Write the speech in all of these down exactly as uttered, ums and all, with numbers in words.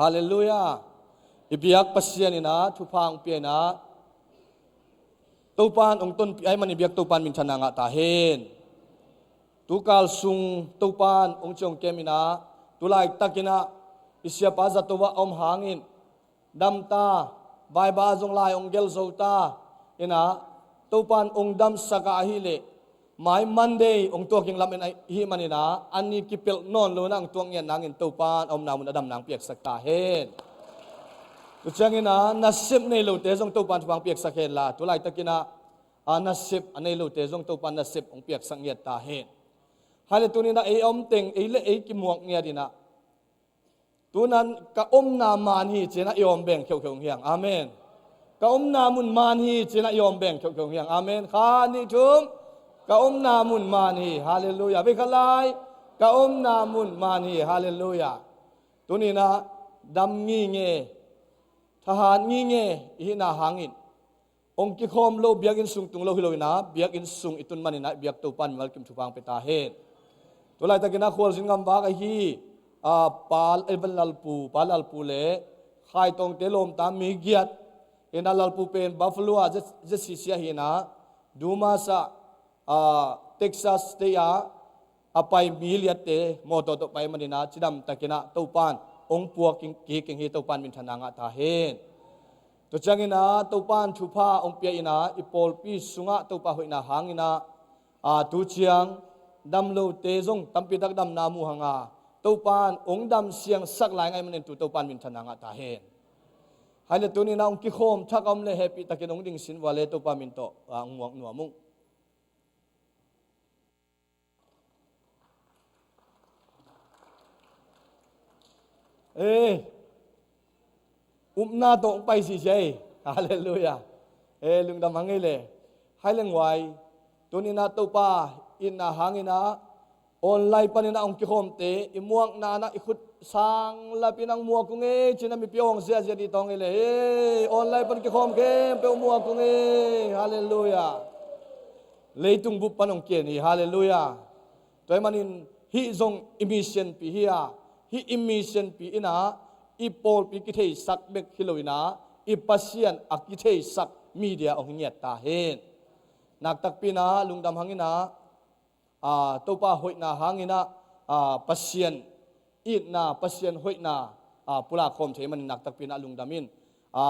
Halleluiah. I biak Pasian in ah thupha hong pia in ah, Topa in hong tonpih ahih manin i biak Topa in minthanna ngah ta hen. Tukal sung Topa in hong ciong kem in ah, tu laitakin ah i siapa zato ah a om hangin dam ta, Bible ah zong lai hong gelh zo ta in ah, Topa in hong damsak a ahih leh mai Monday hong tuak ing lam in ahih manin ah, a ni kipelh nawn lo in ah hong tuak ngiat nangin Topa in a omna mun a damna hong piaksak ta hen. Tu ciangin ah nasep nei lote zong Topa in thupha hong piaksak hen la, tu laitakin ah, a nasep a nei lote zong Topa in nasep hong piaksak ngiat ta hen. Hai le tuni in ah ei a om teng ei le ei kimuak ngiat in ah, tu in ah ka omna man hi ci in ah i awm beng kheuhkheuh hong hi hang. Amen. Ka omna mun man hi ci in ah i awm beng kheuhkheuh hong hi hang. Amen. Khat, nih, thum. Ka omna mun man hi. Halleluiah. Vei khat lai. Ka omna mun man hi. Halleluiah. Tuni in ah dam ngitnget, thahat ngitnget i hihna hangin hong kikhawm lo, biakinn sung tung lo hi lo in ah, biakinn sung i tun manin ah i biak Topa in mimal kim thupha hong pia ta hen. Tu laitakin ah khualzin ngamvak ahi, a, Pa Evan Lalpu, Pa Lalpu le Khai Tawngte lawmta mi giat in ah, Lalpu pen Buffalo ah Z-, ZCC ahi in ah, Dumas ah, a, Texas State ah a pai mi liatte mawtaw tawh pai manin ah cidam takin ah Topa in hong puak kik kik hi. Topa in minthanna ngah ta hen. Tua ciangin ah Topa in thupha hong pia in ah, i pawlpi sungah Topa hoihna hangin ah, a, tu ciang dam lote zong tampi tak damna mu hang a, Topa in hong dam siangsak lai ngah ahih manin tu Topa in minthanna ngah ta hen. Hai le tuni in ah hong kikhawm thak a om le hehpih takin hong ding sin vua le Topa min tawh, a, hong muak nuam ung. Eh, upna tawh hong pai sisia hi. Halleluiah. Eh, lungdam hang ei le. Hai le nguai. Tuni in ah Topa itna hangin ah online panin ah hong kikhawmte i muakna in ah i khut sang lapin ah hong muak ung ei ci in ah mipi awng ziahziah dih tawng ei le. Eh, online pan kikhawm khempeuh hong muak ung ei. Halleluiah. Leitung bup pan hong kian hi. Halleluiah. Tua ahih manin hih zong i mi sianpi hi a, hih i mi sianpi in ah i pawlpi kitheisak bek hi lo in ah, i Pasian a kitheisak media hong hi ngiat ta hen. Naktakpi in ah lungdam hang in ah, a, Topa hoihna hangin ah, a, Pasian itna, Pasian hoihna, a, pulak khawm thei manin naktakpi in ah lungdam in. A,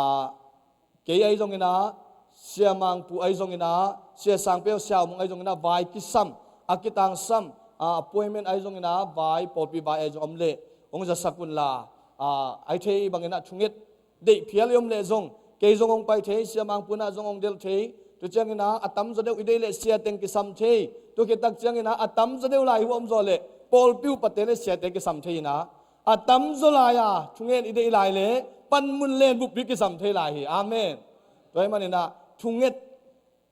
kei ahi zongin ah, Sia Mangpu ahi zongin ah, Sia Sangpeu, Sia Mung ahi zongin ah, vai kisam, a kitangsam, a, appointment ahi zongin ah, vai, pawlpi vai ahi zong om leh hong zasak un la, a, ahi thei bangin ah thunget deih phial i om leh zong, kei zong hong pai thei, Sia Mangpu in ah zong hong delh thei. Tu ciangin ah a tamzaw deuh i deih leh sia teng kisam thei. Tu khit tak ciangin ah a tamzaw deuh lai uh om zaw leh pawlpi upate le siate kisam thei in ah, a tamzaw lai a thungen i deih lai leh panmun len buppi kisam thei lai hi. Amen. Tua ahih manin ah thunget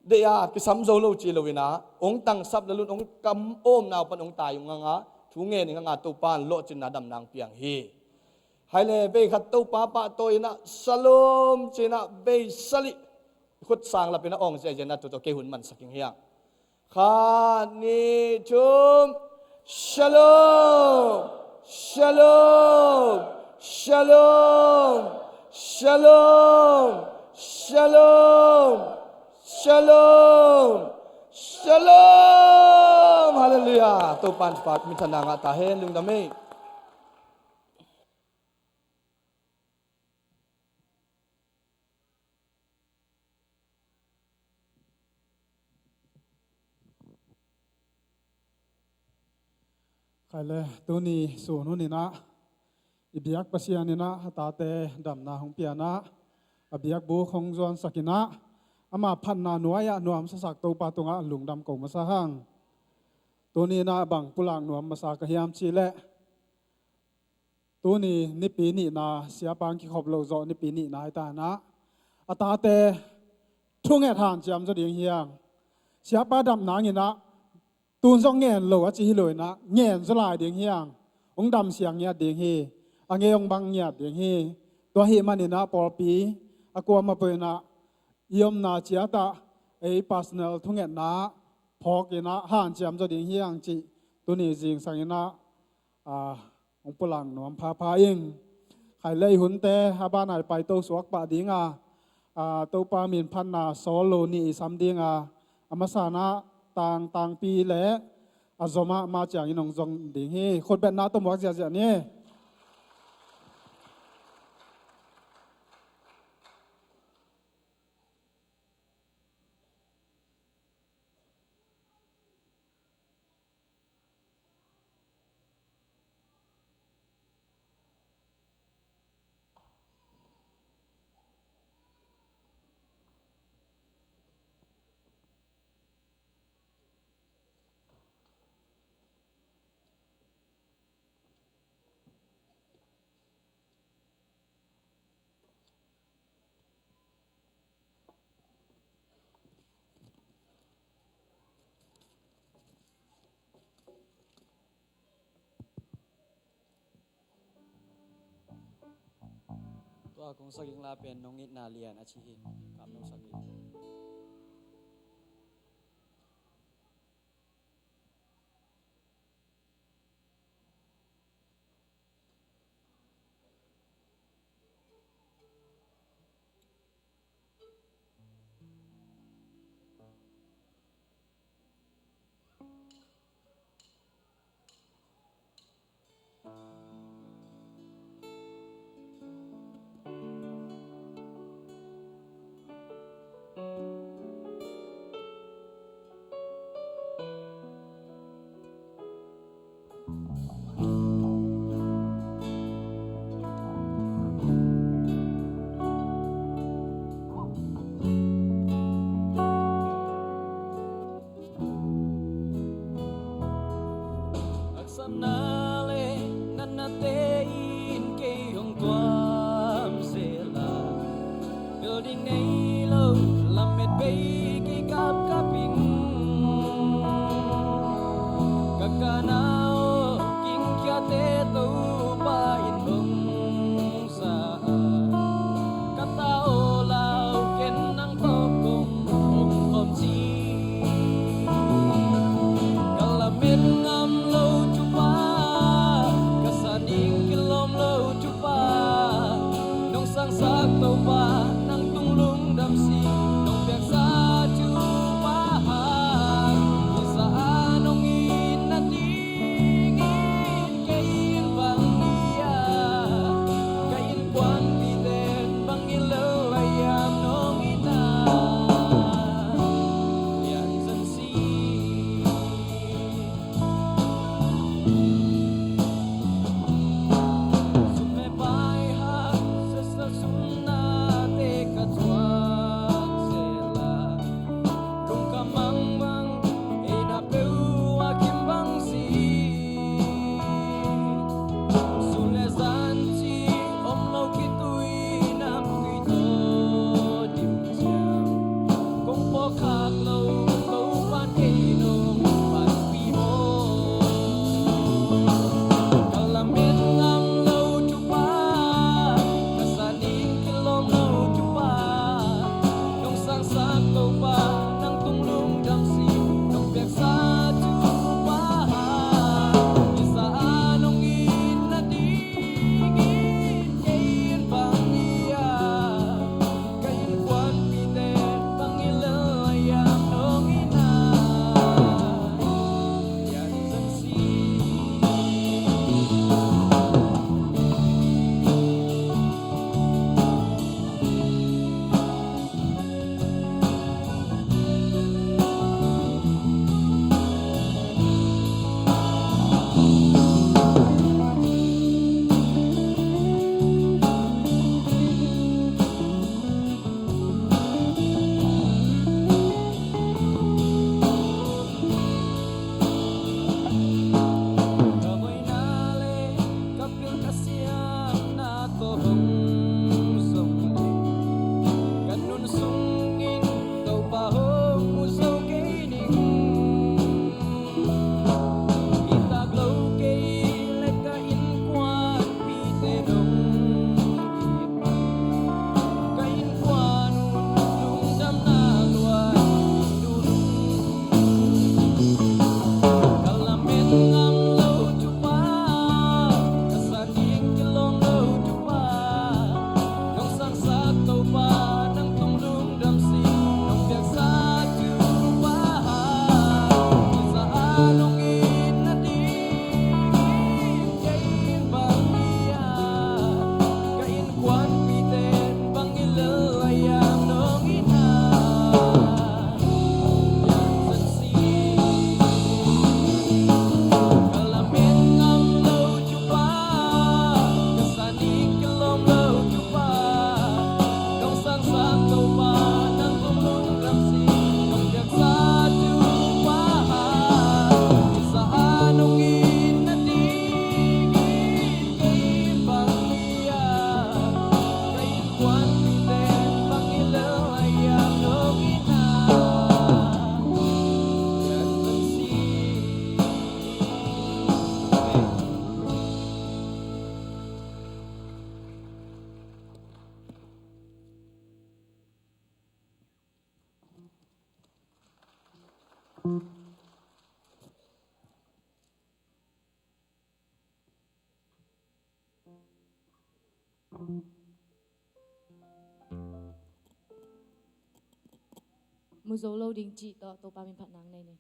deih a kisam zo lo ci lo in ah, hong tangsap lel un, hong kam omna uh pan hong tai ung hang a, thungen ing hang a, Topa in lawhcinna damna hong piang hi. Hai le vei khat Topa pahtawi in ah, Shalom ci in ah, vei sali khut sang lapin ah awng ziahziah in ah tu tawh kei hun mansak ing hi hang. Khat, nih, thum. Shalom. Shalom. Shalom. Shalom. Shalom. Shalom. Shalom. Halleluiah. Topa in thupha, minthanna ngah ta hen. Lungdam ei. Khai le, tuni sun hun in ah i biak Pasian in ah a tate damna hong pia in ah, a biakbuk hong zuansak in ah, ama phatna nuai-ah nuamsasak Topa tungah lungdam ko masa hang. Tuni in ah bang pulak nuam masa ka hiam cih leh, tuni Nipi nihna, siapa hong kikhop loh zawh Nipi nihna hi ta in ah, a tate thunget hanciam zaw ding hi hang. Siapa dam nang in ah, tun zong ngen lo a ci hi lo in ah, ngen zaw lai ding hi hang. Hong dam siang ngiat ding hi. A ngei hong bang ngiat ding hi. Tua ahih manin ah pawlpi a kuamah peuh in ah, i omna ciat ah ei personal thungetna phawk in ah hanciam zaw ding hi hang cih tuni zingsang in ah, a, hong pulak nuam phapha ing. Khailei hunte a banah i paito suak pah ding a, a, Topa min phatna sawl lo ni i sam ding a, a masa-in ah tang tangpi le a zom ah ma ciangin hong zong ding hi. Khutbetna tawh muak ziahziah ni. Tua kong sak ing la pen nong itna lian a ci hi. Kam nong sak ing. Haksatna le natnate in kei hong tuam sela, bel ding nei lo lamet bei kei kapkap ing. Ka kana aw, kingkhiate Topa in hong sa a, ka ta aw lau, ken nang tawh kong om kawm ci. Ka lamet ngam lo thupha Mu zo lo ding cih tawh Topa min phatna nei ni.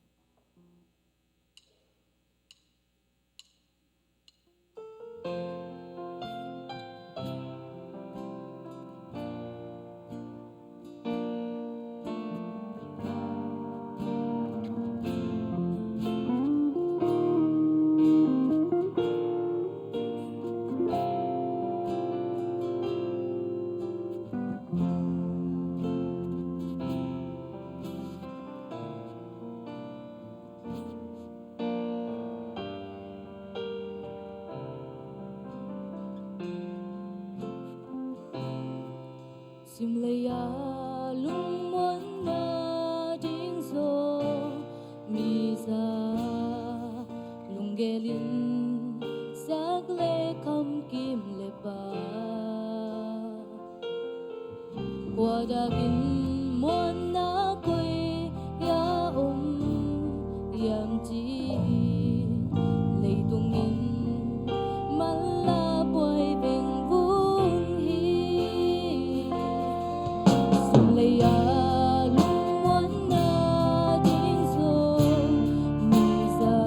Simlei a lungmuanna ding zong mi za, lunggel in sak le kham kim le pha. Kua dakin muanna koi a om hiam ci-in, leitung in manlah buai vengvung hi. Simlei a lungmuanna ding zong mi za,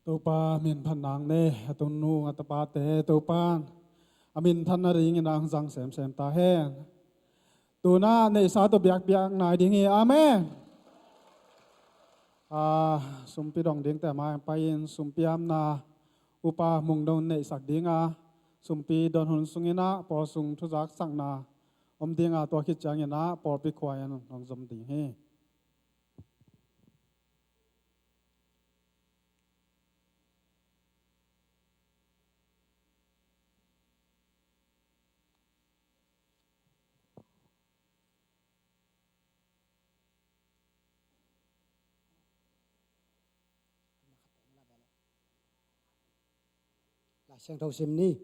Topa min phat nang ne, a tunu a tapate Topa a min phat nadingin ang zang semsem ta hen. Tuna neihsa tawh biakpiak nai ding hi. Amen. A, sumpi dong dingte mai pai-in sumpi amna upa mungdon neihsak dinga, sumpi don hun sunginah pawlsung thuzaksakna om dinga, tua khit cianginah pawlpi khua-in hong zom ding hi. Lai Siangtho sim ni.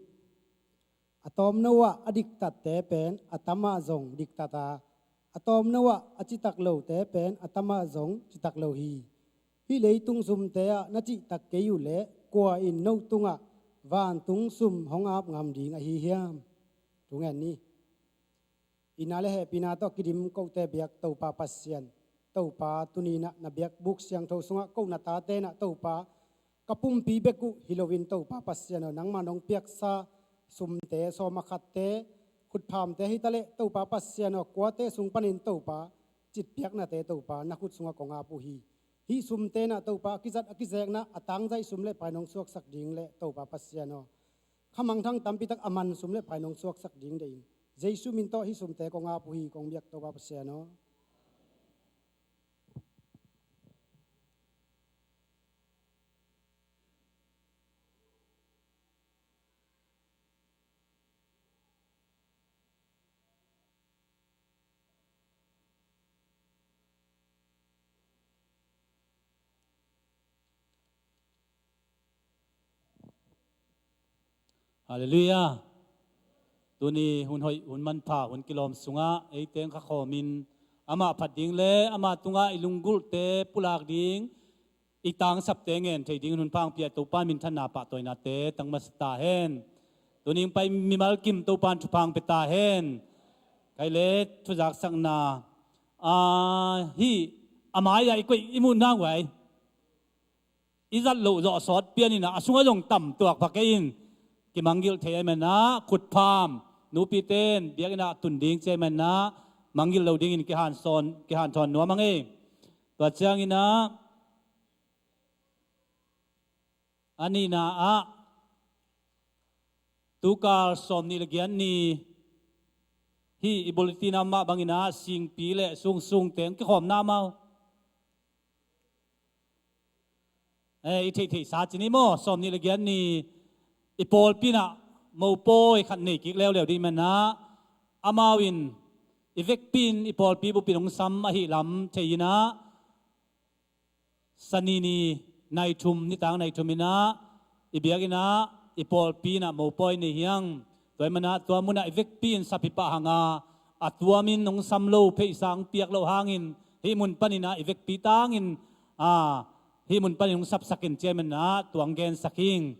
A tawmno ah a diktatte pen a tamah zong diktat a, a tawmno ah a citak lote pen a tamah zong citak lo hi. Hih leitung sumte ah na cihtak kei uh leh kua in no tungah vantung sum hong ap ngam ding ahi hiam? Thungen ni. Itna le hehpihna tawh kidim kote biak Topa Pasian, Topa tuninah na biakbuk siangtho sungah ko na tate nah Topa, ka pumpi bek uh hi loin Topa Pasian aw, nangmah nong piaksa sumte, sawm a khatte, khutphamte hi taleh Topa Pasian aw, kuate sung panin Topa citpiaknate Topa na khut sungah kong ap uh hi. Hih sumte nah Topa a kizat a kizekna a tangzaih sum le pai nong suaksak ding le Topa Pasian aw, khamangthang tampitak a man sum le pai nong suaksak ding deih in, Jesu min tawh hih sumte kong ap uh hi, kong biak Topa Pasian aw. Halleluiah. Tuni hun hoih, hun manpha, hun kilawm sungah ei teng kha khawmin amah phat ding le amah tungah i lunggulhte pulak ding, i tangsapte ngen thei dingin hun pha hong pia Topa minthanna pahtawinate tang masa ta hen. Tuning pai mimal kim Topa in thupha hong pia ta hen. Khai le thuzaksakna, a, hih a mai-ah i koih i muh nang vai, i zat loh zawh sawt pianinah a sungah zong tam tuak pha kei in, kimanggilh thei ahih manah khutpham, nupite in biakinnah tun ding ci ahih manah manggilh lo dingin kihansawn, kihanthawn nuam a ngei. Tua cianginah a nihna ah tukal sawm nih le giat ni, hih i bulletin ah mah banginah singpi le sungsung teng kikhawmna amau. Eh, i theihtheihsa ci ni maw, sawm nih le giat ni i pawlpi inah mopawi khat nei kik leuleu dih manah amau in i vekpi in i pawlpi bupin hong sam ahih lam thei inah Sani ni nai thum, nitang nai thum inah i biakinn ah i pawlpi inah mopawi nei hiang. Tua ahih manah tua munah i vekpi in sap hi pah hanga, a tuamin hong sam lo, pheisa hong piak loh hangin hih mun paninah i vekpi tangin, a, hih mun panin hong sapsak in ci ahih manah tua hong gensak hing.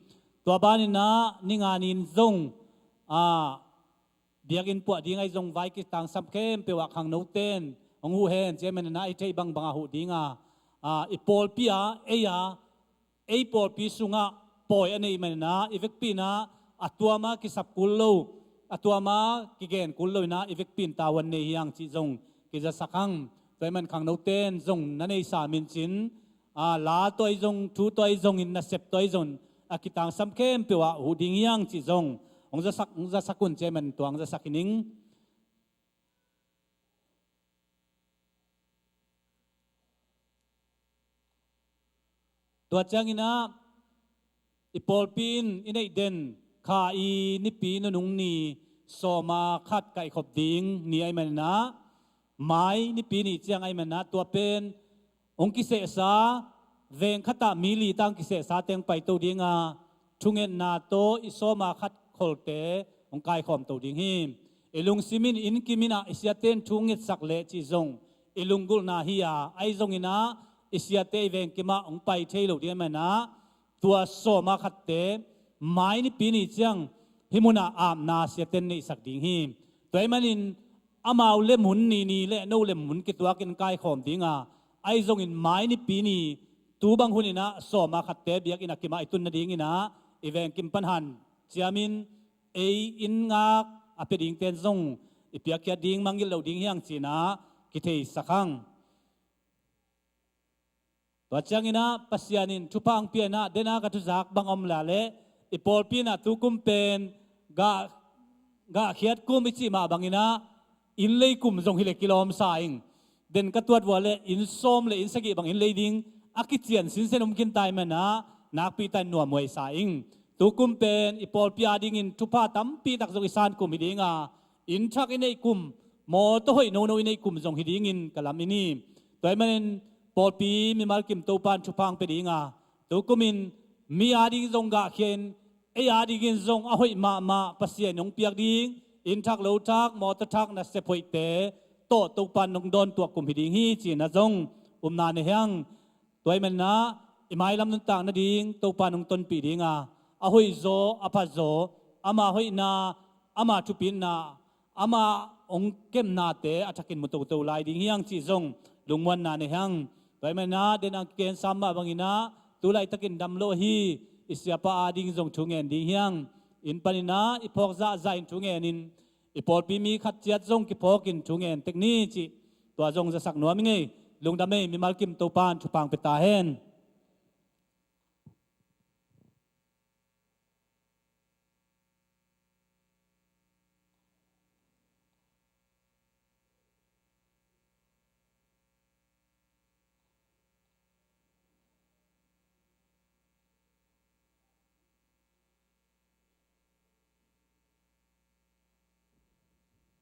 Tua baninah ninga ni-in zong, a, biakinn puah ding ahi zong vai kitangsam khempeuh ah khangnote in hong huh hen ci ahih manah i theih bangbang ah huh dinga, a, i pawlpi ah, ei ah, ei pawlpi sungah pawi a neih manah i vekpi inah a tuama kisap kul lo, a tuama kigen kul lo inah i vekpi in tavuan nei hiang cih zong kizasak hang. Tua ahih man khangnote in zong na neisa mincin, a, la tawh ahi zong, thu tawh ahi zongin, nasep tawh ahi zongin a kitangsam khempeuh ah huh ding hiang cih zong hong zasak, hong zasak un ci ahih man tua hong zasak hi ning. Tua cianginah i pawlpi in i neih den Kha i Nipi nunung ni sawma khat kaihkhop ding ni ahih manah, mai Nipi ni ciang ahih manah tua pen hong kisehsa, veng khatah mi li tang kisehsa teng paito dinga, thungetna tawh i sawma khat kholte hong kaikhawmto ding hi. I lungsim in innkim inah i siate in thu ngetsak leh cih zong i lunggulhna hi a, ahi zonginah i siate i vengkim ah hong pai thei lo ding ahih manah tua sawma khatte mai Nipi ni ciang hih munah apna siate in neihsak ding hi. Tua ahih manin amau le mun ni ni le no le mun kituakin kaikhawm dinga, ahi zongin mai Nipi ni Tu bang hun in ah sawm a khatte biakinn a kimah i tun nadingin ah i veng kim pan hanciamin ei inn ngak a pia dingten zong i piakkhiat ding mangngilh lo ding hi hang ci-in ah kitheisak hang. Tua ciangin ah Pasian in thupha hong pia in ah, den a ka thuzak bang om lai leh i pawlpi in ah tu kum pen gah, gahkhiat kum i cih mah bangin ah inn lei kum zong hi leh kilawm sa ing. Den ka tuat uh a leh inn sawm le inn sagih bang inn lei ding a kician sinsen om khin ta ahih manin ah nakpi takin nuamhuai sa ing. Tu kum pen i pawlpi adingin thupha tampi tak zong i san kum hi ding a, inn thak i neih kum, mawtaw hoih nono i neih kum zong hi dingin ka lamen hi. Tua ahih manin pawlpi mimal kim Topa in thupha hong pia ding a, tu kum in mi ading zong gahkhia in, ei adingin zong a hoih mahmah Pasian in hong piak ding, inn thak lo thak, mawtaw thak, nasep hoihte tawh Topa in hong dawn tuak kum hi ding hi ci-in ah zong um na hi hang. Tua ahih manin ah i mailam nuntak nading Topa in hong tonpih ding a, a hoihzaw, a phazaw, ama hoihna, ama thupitna, ama hong kepnate a thakin mu toto lai ding hi hang cih zong lungmuanna nei hang. Tua ahih manin ah den a kiken sam mah bangin ah tu laitakin dam lo ahi i siapa ading zong thu ngen ding hi hang. Inn panin ah i phawk zahzah in thu ngen in, i pawlpi mi khat ciat zong kiphawkin thu ngen tek ni cih tua zong zasak nuam ing ei. Lungdam ei, mimal kim Topa in thupha hong pia ta hen.